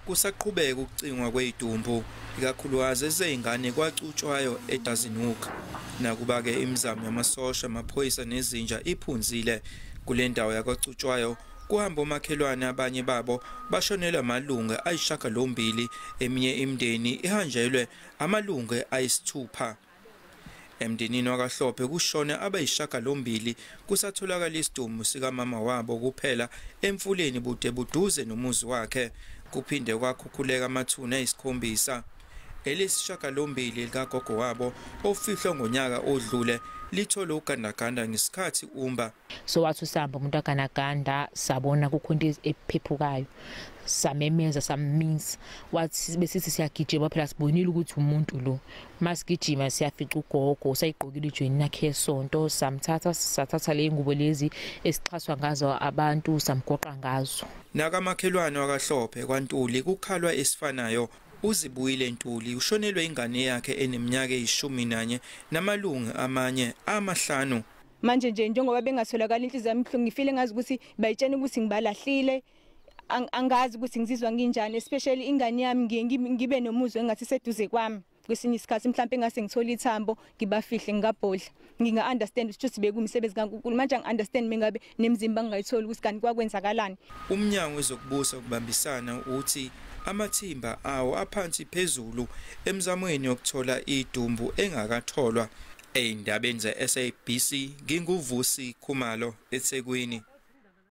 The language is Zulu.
Kusaqhubeka ukucingwa kwezidumbu, ikakhulukazi ezeyingane kwaCutshwayo eDassenhoek. Nakuba-ke imizamo yamasosha, amaphoyisa nezinja iphunzile kule ndawo yakwaCutshwayo, kuhamba omakhelwane abanye babo bashonelwa amalungu ayisishiyagalombili, eminye imindeni ihanjelwe amalungu ayisithupha. Emndenini wakaHlophe kushone abayisishiyagalombili, kusatholakala isidumbu sikamama wabo kuphela emfuleni bude buduze nomuzi wakhe. Kuphinde kwakhukhuleka amathuna ayisikhombisa. Elesishiyagalombili likagogo wabo ofihlwe ngonyaka odlule lithole ugandaganda ngesikhathi umba. So wathi usihamba umuntu aganaganda, sabona kukho into ephephukayo, samemeza, sammisa. Wathi besithi siyagijima, phela sibonile ukuthi umuntu lo. Masigijima siyafica ugogo usayigqokile ijoyini yakhe yesonto, samthatha, sathatha le ngubo lezi esixhaswa ngazo abantu, samgoqa ngazo. Nakamakhelwane wakaHlophe kwaNtuli kukhalwa esifanayo. Uzibuyile Ntuli ushonelwe ingane yakhe eneminyaka eyi-11 namalungu amanye amahlanu. Manje nje njengoba bengatholakala, inhliziyo yami ibuhlungu, ngifile ngazi ukuthi bayitshena ukuthi ngibalahlile. Angazi ukuthi ngizizwa nginjani, especially ingane yami. Ngiye ngibe nomuzwa engathi seduze kwami kwesinye isikhathi, mhlawumbe engase ngithole ithambo ngibafihle ngingabhodla. Nginga-understand ukuthi bekuwumsebenzi kaNkulunkulu. Manje angi-understand mengabe nemizimba ngingayitholi ukuthi kanti kwakwenzakalani. Umnyango wezokubusa ukubambisana uthi amathimba awo aphansi phezulu emzamweni yokuthola idumbu engakatholwa. Ey'ndabeni ze-SABC, nginguVusi Khumalo, eThekwini.